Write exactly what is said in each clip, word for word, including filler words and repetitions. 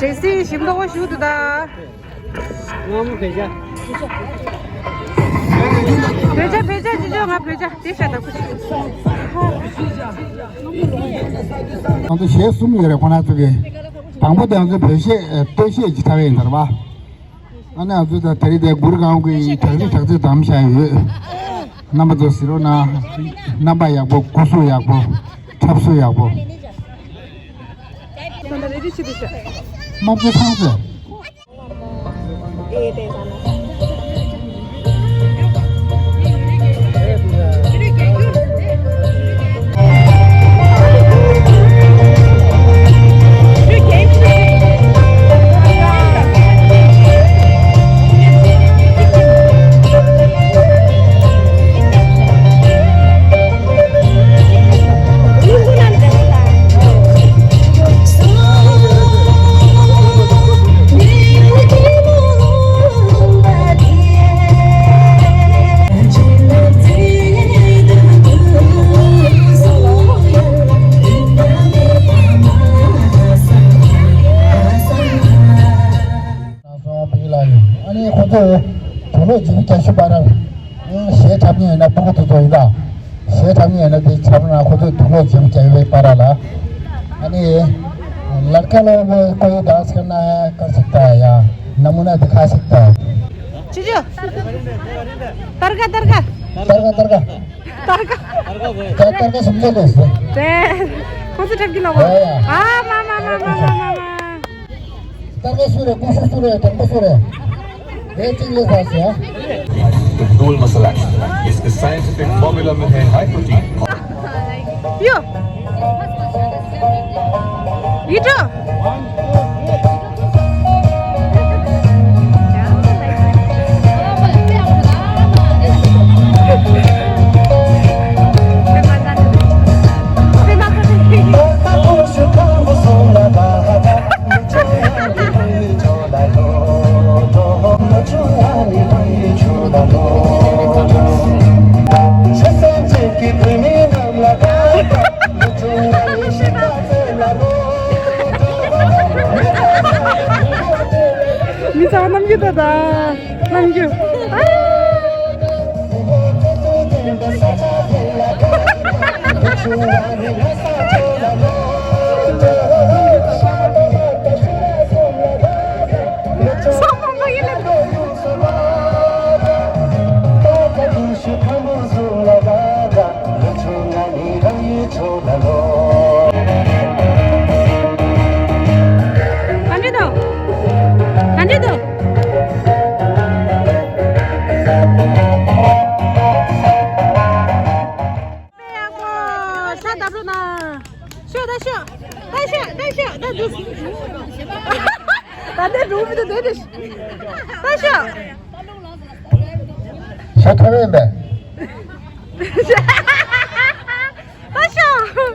ཇེ་སི་ཞིམ་མདོག་པོ་ཞུ་འདུག་ད། ང་མོ་བེ་ཇ། བེ་ཇ་བེ་ཇ་ཅི་ཅོ་ང་བེ་ཇ་དེ་ཤ་དང་ཁུ་ཆུ། ང་ཚོ་གཞས་གསུམ་ཡོད་རེད་ཁོ་ན་ཚོ་གི། དང་པོ་དེ་ང་ཚོ་བོད་གཞས་སྟོད་གཞས་ཀྱི་ཐ་བའི་ཡིན་ད་ར་བ། ཨ་ནི་ང་ཚོ་ད་དེ་རིང་དེ་གུར་གང་གི་དྲག་རྩལ་དྲག་རྩལ་དམ་བཞག་ཡོད། རྣམ་པ་ཚོ་གཟིགས་རོགས་གནང་། རྣམ་པ་ཡག་པོ་སྐུ་གཟུགས་ཡག་པོ་འཁྲབ་གཟུགས་ཡག་པོ། དམར་པོ་ཚང་ཟེར། ཨ་ནི་ཁོ་ཚོ་དུག་ལོག་འཇིབ་རྒྱག་ཤུ་པ་ར། གཞས་འཁྲབ་མཁན་ཡིན་ན་སྤུ་གུ་དེ་ཚོ་ཡིན་ད། གཞས་འཁྲབ་མཁན་ཡིན་ན་དེ་འཁྲབ་ན་ཁོ་ཚོ་དུག་ལོག་འཇིབ་རྒྱག་པའི་པ་ར་ལ། ཨ་ནི་लड़का लोग कोई डांस करना है कर सकता है यहाँ। नमूना दिखा सकता है। ཅི་ཅི། ཏར་ཀ་ཏར་ཀ་ཏར་ཀ་ཏར་ཀ་ཏར་ཀ་ཏར་ཀ་སུམ་ཅུ་ལོ་སོ། དེ་ཁོ་ཚོ་འཁྲབ་ཀྱི་ལོ་གོ། ཨ་མ་མ་མ་མ་མ་མ། ཏར་ཀ་སུ་རེད། ཀུ་ཤུ་སུ་རེད། དང་པོ་སུ་རེད། རེད་ཅིག་ལས་ས་སི་ཡ། ढोल मसाला, इसके साइंटिफिक फॉर्मूला में है हाई प्रोटीन। यो। इटो। མི་ཚང་མ་རྣམ་འགྱུར་ད་ད། རྣམ་འགྱུར། ཨ། སོག་པོ་མ་ཡིན་ལ། ག་འདྲ་འདུག་ག་འདྲ་འདུག་ཤ་ད་བླུགས་ན། ཤོག་ད་ཤོག་ད་ཤོག་ད་ཤོག་ད་འདུག་ད་ལྟའི་འགྲོ་མི་འདུག་དེ་རེད། ད་ཤོག་ཤ་ཐོན་ཡིན་པས། ད་ཤོག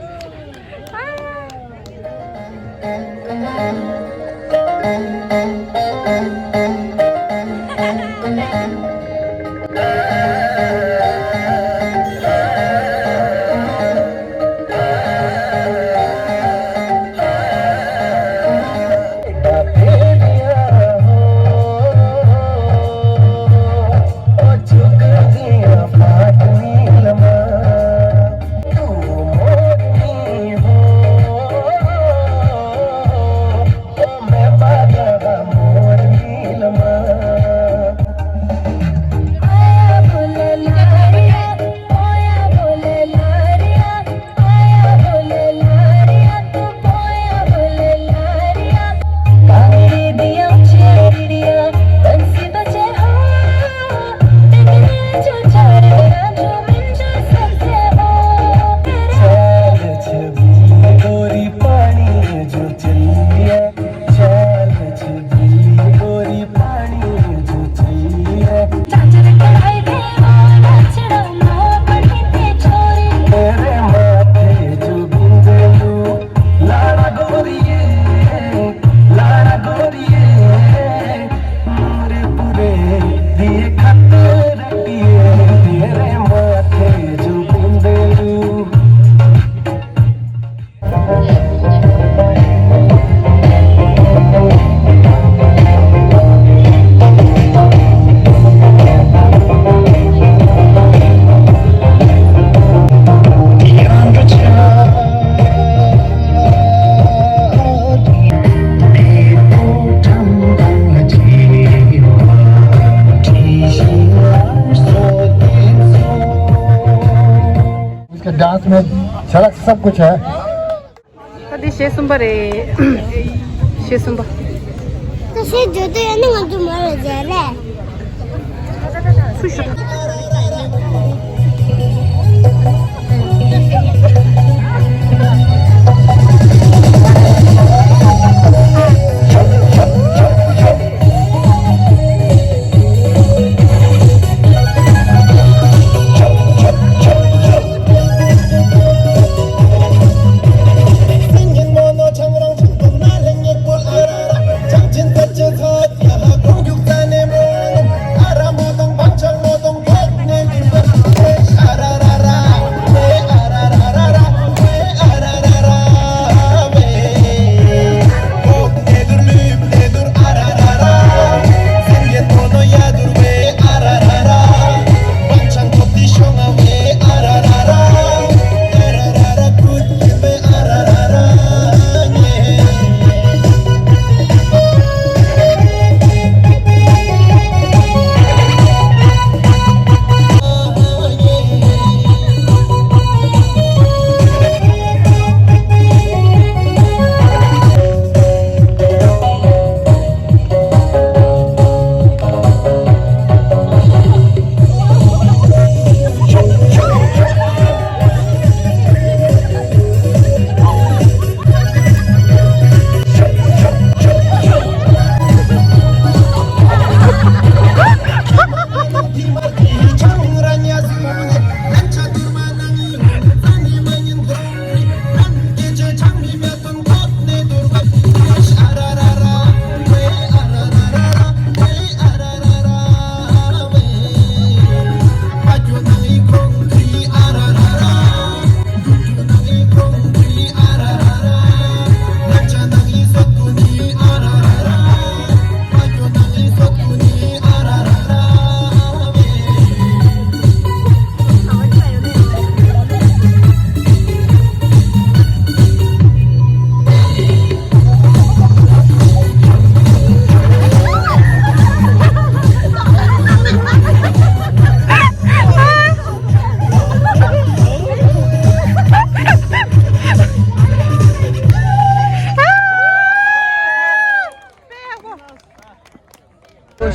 चला, सब कुछ है। ད་འདི་གཞས་གསུམ་པ་རེད། གཞས་གསུམ་པ། ད་གཞས་བརྗོད་དུ་ཡོད་ན་ང་ཚོ་མོ་རེ་མཇལ་ལེ། སུ་ཞུ།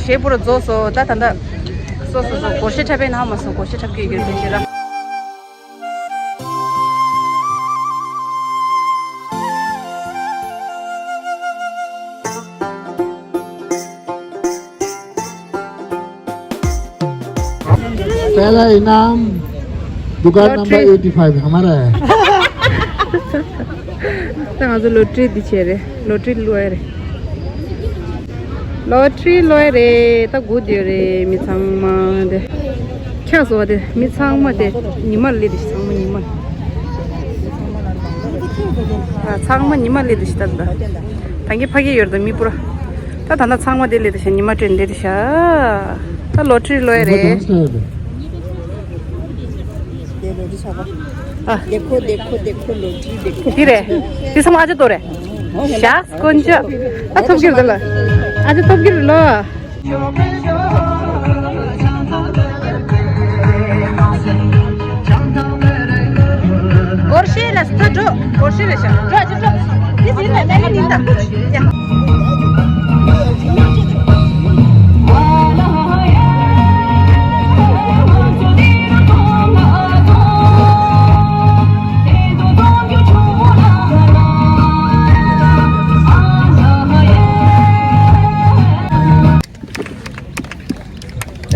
གཞས་པུ་ར་རྫོགས་སོ། ད་ད་ད། སོ་སོ་སོ། སྒོར་གཞས་འཁྲབ་པའི་ནང་མ་སོང་། སྒོར་གཞས་འཁྲབ་ཀྱི་ཡོད་ཀྱི་རེད་ཟེར་ར། पहला इनाम दुकान नंबर एटी फ़ाइव हमारा है। ད་ང་ཚོ་ལོ་ཊ་རི་འདི་བྱས་རེད། ལོ་ཊ་རི་བླུགས་ཡ་རེད། ལོ་ཊ་རི་བླུགས་ཡ་རེད། ད་སྒུག་བསྡད་ཡོད་རེད། མི་ཚང་མ་དེ། ཁྱག་བཟོ་བ་དེ། མི་ཚང་མ་དེ་ཉི་མར་སླེབས་དེ་ཤི། ཚང་མ་ཉི་མར། ཨ། ཚང་མ་ཉི་མར་སླེབས་དེ་ཤི། ད་ད་ད་གིན་ཕ་གི་ཡོད་རེད། ད་མི་སྤུ་ར། ད་ད་ད་ཚང་མ་དེ་སླེབས་དེ་ཤི། ཉི་མ་སྤྲོད་འདི་རེད་ཤག་ད་ལོ་ཊ་རི་བླུགས་ཡ་རེད། देखो, देखो, देखो, लोरी छापा। हाँ। देखो, देखो, देखो, लोरी, देखो। ती रे, ती समाज तो रे। शास कुंज। आ थोप गिर दला। आज थोप गिर लो। गोरशी नस्त जो, गोरशी रेशा। जो, जो, जो। इस दिन में नहीं निंदा। या।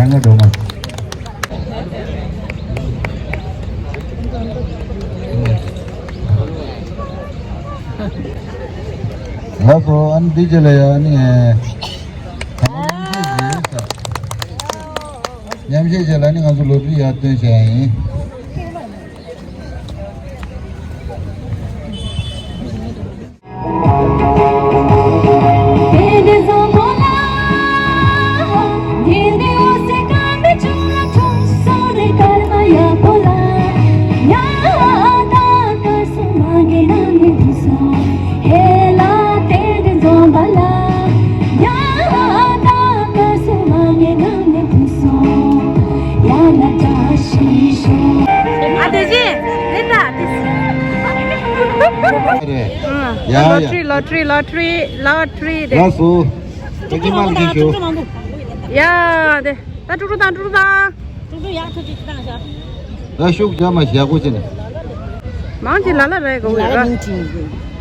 ཡང་ང་འགྲོ་མ། ལགས་སོ། ཨ་ནི་འདི་རྗེས་ལ་ཡ་ཨ་ནི། ཉམས་ཞིབ་བྱས་ལ་ནི་ང་ཚོ་ལོ་རྒྱུས་ཡར་སྟོན་བྱས་ཡིན། ཡ་ཡ། ལོ་ཊ་རི་ལོ་ཊ་རི་ལོ་ཊ་རི་ལོ་ཊ་རི་དེ། ལགས་སོ། ད་ཀྱི་མ་ལ་ཁྱེད་ཤོག་ཡ་དེ། ད་ཀྲུག་ཀྲུག་དང་ཀྲུག་ཀྲུག་དང་། ཀྲུག་ཀྲུག་ཡག་ཐུག་ཅིག་བཏང་ཤག་ད་ཤུགས་རྒྱག་མ་ཞག་པོ་ཅན། མང་ཆེ་ལ་ལ་རེད་གོ་ལ་ལ་ར། མིང་ཅིག་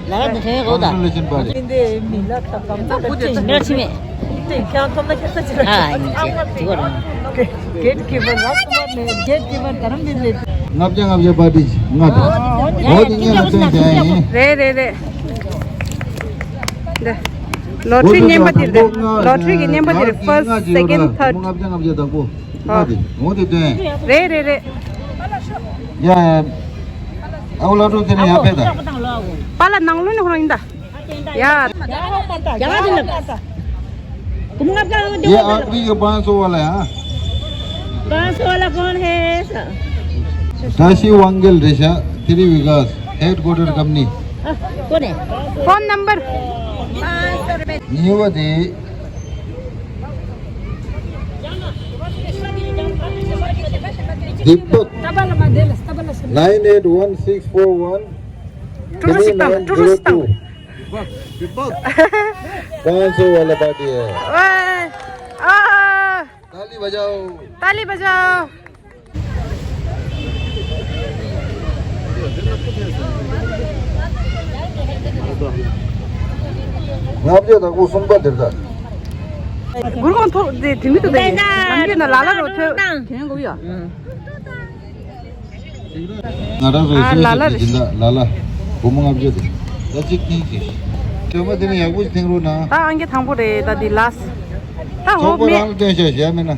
ལ་ལ་དེ་ཐོན་གོ་ད། ཀོང་གྲ་ལེ་ཤན་པ་རེད། འདི་མི་ལ་ཁ་ཁ་ཁ་ཁ་ཅིག་ནར་ཆི་མེད། དེ་ཁྱང་ཐོབ་ན་ཁྱེད་ཚོ་ཅི་རེད། ཨ་ཡིན་ཅེ་དུ་བ་རང་། གེ་ཊི་ཀི་པར་ར་ཀུ་མར་ནས་གེ་ཊི་ཀི་པར་དར་མི་རེད། ལྔ་བརྒྱ་ལྔ་བརྒྱ་པར་ཊི་ཅིག་ལྔ་དང་། འོ་དེ་ངས་ལ་སྟོན་བྱ་ཡིན། རེད་རེད་རེད། འདི། ལོ་ཊ་རི་རྙིང་པ་དེ་རེད། ལོ་ཊ་རི་གི་རྙིང་པ་དེ་རེད། ཕར་སི་སེ་ཀེན་ཌི་ཐར་ཌི། ལྔ་བརྒྱ་ལྔ་བརྒྱ་དང་པོ། ཨ། ལྔ་དེ། འོ་དེ་སྟོན། རེད་རེད་རེད། ཡ་ཡ། ཨའུ་ལ་ཏོ་དེ་ནས་ཡར་ཕེབས་དང་། པཱ་ལགས་ནང་ལོགས་ནས་ཁོ་རང་ཡིན་ད། ཡ། क्या बात है? ये आखिरी का पाँच सौ वाला है, हाँ? पाँच सौ वाला कौन है ऐसा? दासी वांगेल रेशा, थ्री विकास, हेडक्वार्टर कंपनी। हाँ, कौन है? Phone number? न्यूवदी Deepak, nine eight one six four one two two six two two six. पाँच सौ वाला पार्टी है। ओए, आ। ताली बजाओ। ताली बजाओ। ང་བཅས་དང་པོ་གསུམ་པ་འདིར་ད། གུར་གོང་ཐོག་དེ་དེ་མི་ཐུབ་ད་ཡིན། ནམ་རྒྱུན་ན་ལ་ལ་རོ་ཐོས་གན་གོ་ཡ། ང་རང་ཚོའི་ཨ་ལ་ལ་སྲས་ཞིག་རེད། སྦྱིན་བདག་ལ་ལ་བུ་མོ་ལྔ་བརྒྱ་དེ། ད་གཅིག་ཐེངས་ཀྱིས། སྒྲོལ་མ་དེ་ནི་ཡག་པོ་ཞིག་ཐེངས་རོགས་གནང་། ད་ཨང་ཀི་དང་པོ་རེད། ད་འདི་ལ་སི། ད་ཚོགས་ཧོབ་པ་མེད། རང་ལ་སྟོན་ཤག་ཞེ་མེད་ན།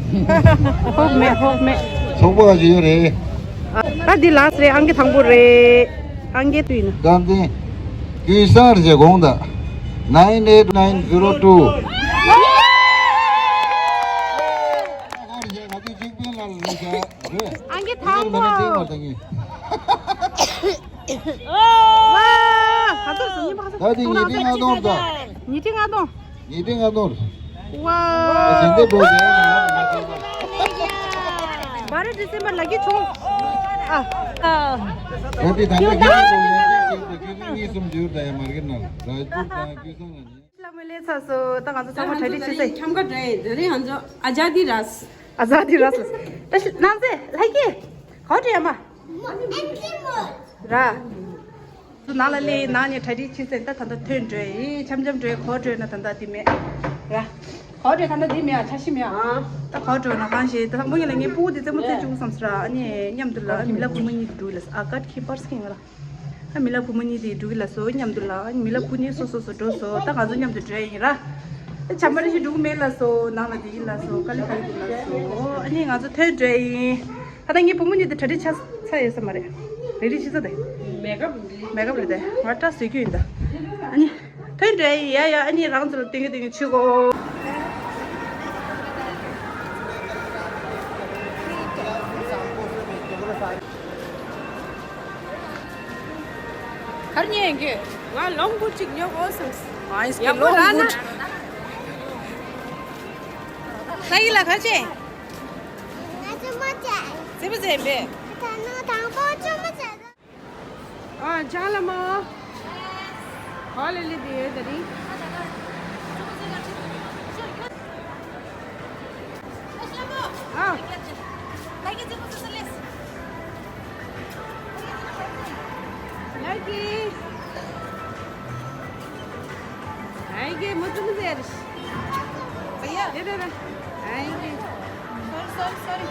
ཧོབ་མེད་ཧོབ་མེད། ཚོགས་པ་ག་ཞིག་ཡོད་རེད། ད་འདི་ལ་སི་རེད། ཨང་ཀི་དང་པོ་རེད། ཨང་ཀི་དུ་ཡིན་ན། ད་འདི། ཀུན་གསལ་རེད་དགོངས་དག Nine eight nine zero two། ཨང་ཀི་དང་པོ། ད་དེ་ཉིས་ཁྲི་ལྔ་སྟོང་དང་། ཉིས་ཁྲི་ལྔ་སྟོང་། ཉིས་ཁྲི་ལྔ་སྟོང་། ཝའོ། ད་ཟིན་ཏེ་འགྲོ་ཡོད་ན་ང་ལ་མ་ཁྱོད་པ། བ་ར་ཌི་སེམ་པར་ལ་གི་ཆུང་། ཨ། ཨ། ད་དེ་ད་ལྟ་ཁྱེད་ཚོ་ཡང་ཁྱེད་ཚོ་ཁྱེད་ཚོ་གཉིས་གསུམ་འགྱུར་ད་ཡ་མར་གི་ནང་ར་ཇུ་དང་ཁྱེད་ཚོ་ང་ནི། ལ་མོ་ལས་ཚ་སོ། ད་ང་ཚོ་ཚང་མ་གྲ་སྒྲིག་བྱེད་ཚེ། ཁྱམ་ག་འདྲ་ཡིན། དེ་རིང་ང་ཚོ་ཨ་ཇཱ་དི་རས། ཨ་ཇཱ་དི་རས། ད་ནང་ཚེ་ལྷ་སྐྱིད། ག་འདྲ་ཡ་མ། ར། ཚོ་ནང་ལ་སླེབས། ནང་ནས་གྲ་སྒྲིག་བྱེད་ཚེ། ད་ད་ལྟ་ཐོན་འགྲོ་ཡིན། འཆམ་འཆམ་འགྲོ་ཡིན། ག་འདྲ་ན་ད་ལྟ་འདི་མེད། ར། ག་འདྲ་ད་ལྟ་འདི་མེད་ཨ། འཆར་གཞི་མེད་ཨ། ད་ག་འདྲ་ན་གང་ཤེས། ད་དང་པོ་ཉིད་ལ་ངའི་སྤུ་གུ་དེ་རྩེད་མོ་རྩེ་བཅུག་བསམ་སོང་ར། ཨ་ནི་མཉམ་དུ་ལ་མི་ལ་བུ་མོ་གཉིས་དེ་འགྲོ་ལ་ཨ་ཀར་ཁྱི་པར་སི་ཁེང་ར། ཨ་མི་ལ་བུ་མོ་གཉིས་དེ་འགྲོ་གི་ལ་སོ་མཉམ་དུ་ལ། ཨ་ནི་མི་ལ་བུ་གཉིས་སོ་སོ་སོ་འགྲོ་སོ། ད་ང་ཚོ་མཉམ་དུ་འགྲོ་ཡིན་ར། ཨ་བྱམས་པ་རེ་ཞིག་འགྲོ་གི་མེད་ལ་སོ། ནང་ལ་དེ་ཡིན་ལ་སོ། དཀའ་ལས་ཁག་ཡིན་ལ་སོ། ཨ་ནི་ང་ཚོ་ཐོན་འགྲོ་ཡིན། ད་ལྟ་ངའི་བུ་མོ་གཉིས་དེ་གྲ་སྒྲིག་ཆགས་ཚར་ཡོད་ས་མ་རེད། རེ་རེ་བྱེད་ས་དེ། མེག་ཨབ་རེད། མེག་ཨབ་རེད་དེ། ང་སྐྲ་བཟོ་རྒྱུ་ཡིན་ད། ཨ་ནི། ཐོན་འགྲོ་ཡ་ཡ། ཨ་ནི་རང་ཚོ་ལ་སྟོན་གི་སྟོན་གི་ཆུ་གོ། གར་ཉན་གི། ང་ལོང་བུ་ཅིག་ཉོ་དགོས་བསམ། ཨ་ཡིན་ཀྱི་ཡག་པོ་ལོང་རག་ན། བུ། ས་ཡི་ལ་གར་ཆེ། ང་ཚོ་མ་ཆེ། ཙི་པ་ཙེ་པེ། ད་ནང་དང་པོ་ཅོ་མ་ཆེ། ཨ་ཅག་ལ་མ། ཧ་ལས་ལས་དེ་ཡོད་ད་རིང་། ཨ། ལ་ཀི། ལ་ཀི་མོ་ཏུ་མི་ཟེར། བ་ཡ། དེ་དེ་དེ། ལ་ཀི། སོ་རི་སོ་རི་སོ་རི།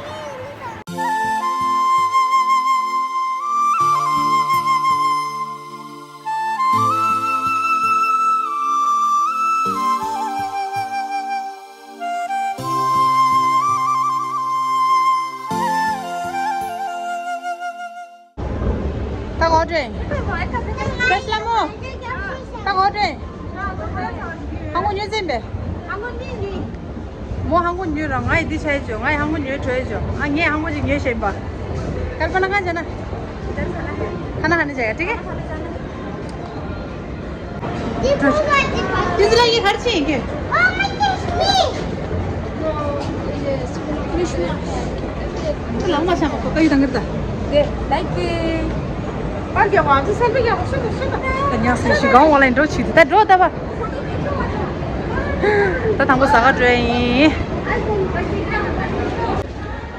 ད་ག་འདྲ། བཀྲ་ཤིས་ལྷ་མོ། ད་ག་འདྲ། ཧང་གོ་ཉོས་ཟིན་པས། མོ་ཧང་གོ་ཉོས་ར། ང་ཡི་འདི་ཆ་ཡི་ཅོ། ང་ཡི་ཧང་གོ་ཉོས་བྲོས་ཡི་ཅོ། ང་ངས་ཧང་གོ་ཅིག་ཉོས་ཤེས་པ། ཀལ་པ་ན་གང་བྱས་ན། ཁ་ན་ཧ་ནི་བྱས་ཡ་ཏིག་གེ། ཏི་ཙི་ལ་ཡི་གར་ཆེ་ཡིན་གྱི། ལང་མ་ཤ་མ་ཁོ་ཀ་ཡི་དང་གི་ད། དེ་ལའིག་གི། པར་རྒྱག་པ་ཚོ་སེམས་པ་རྒྱག་པ་ཤོད་པ་ཤོད་པ། ཉག་སེ་ཞིག་གང་བ་ལ་འགྲོ་ཆིག་ད་འགྲོ་ད་བ། ད་དང་པོ་ཟ་ག་འགྲོ་ཡིན།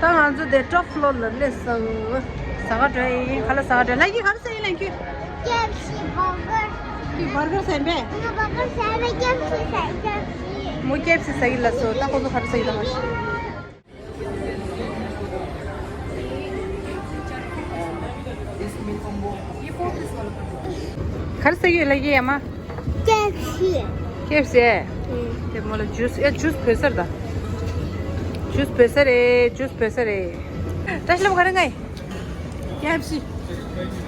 ད་ང་ཚོ་དེ་ཊོབ་ཕི་ལོར་ལ་སླེབས་སོང་། ཟ་ག་འགྲོ་ཡིན། ག་ལ་ཟ་ག་འགྲོ་ལ་ཡིན། ག་ལ་ཟ་ཡིན་ལ་ཁྱོད། ཀེ་ཨེཕ་སི་བར་གར། ཁྱོད་བར་གར་ཟ་ཡིན་པས། ང་བར་གར་ཟ་ཡིན་པས། ཀེ་ཨེཕ་སི་ཟ་ཡིན། ཀེ་ཨེཕ་སི། མོ་ཀེ་ཨེཕ་སི་ཟ་གི་ལ་སོ། ད་ཁོ་ཚོ་ག་རེ་ཟ་གི་ད་མ་ཤེས། ག་རེ་ཟ་གི་ཡོད་ལ་ཡེ་ཡ་མ། ཀེ་ཨེཕ་སི། ཀེ་ཨེཕ་སི། ཨེ། དེ་མོ་ལ་ཇུས། ཨེ་ཇུས་བོད་སར་ད། ཇུས་བོད་སར་རེད། ཇུས་བོད་སར་རེད། བཀྲ་ཤིས་ལྷམ་ག་རེ་ང་ཡི། ཀེ་ཨེཕ་སི།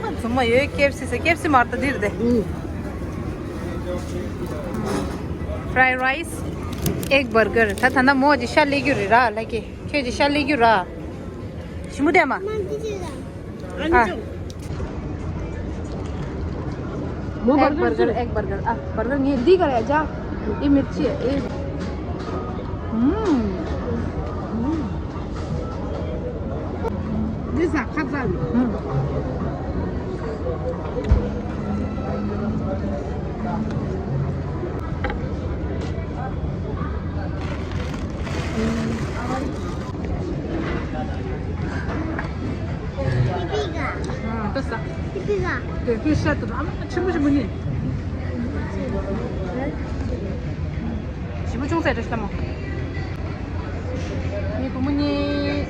ཨ་ཙུམ་མ་ཡོད། ཀེ་ཨེཕ་སི་ཟེར། ཀེ་ཨེཕ་སི་མ་རེད་ད། འདི་རེད་དེ། ཨུ། ཕ་རའི་རའི་སི། ཨེག་བར་གར། ད་ད་ལྟ་མོ་གི་ཤ་ལེགས་རྒྱུ་རེད་ར་ལ་ཀེ། ཁྱོད་ཀྱི་ཤ་ལེགས་རྒྱུ་ར། ཞིམ་པོ་དེ་མ། ཨ། མོ་ཨེག་བར་གར། ཨེག་བར་གར། ཨ། བར་གར་ངས་འདི་ག་རེ་ཡ་ཅག་འདི་མིར་ཆི། ཨེ། ཨུམ། འདི་ཟ་ཁ་ཚ་ནི། ཨུམ། ཨ། ད་ཟ། དེ་དེ་ཤ་དུ་ཨ་མ་ཆེན་པོ་ཆེན་པོ་ནི། ཞིམ་པོ་ཅུང་ཟད་འདྲ་ཤ་མོ། ངའི་བུ་མོ་གཉིས།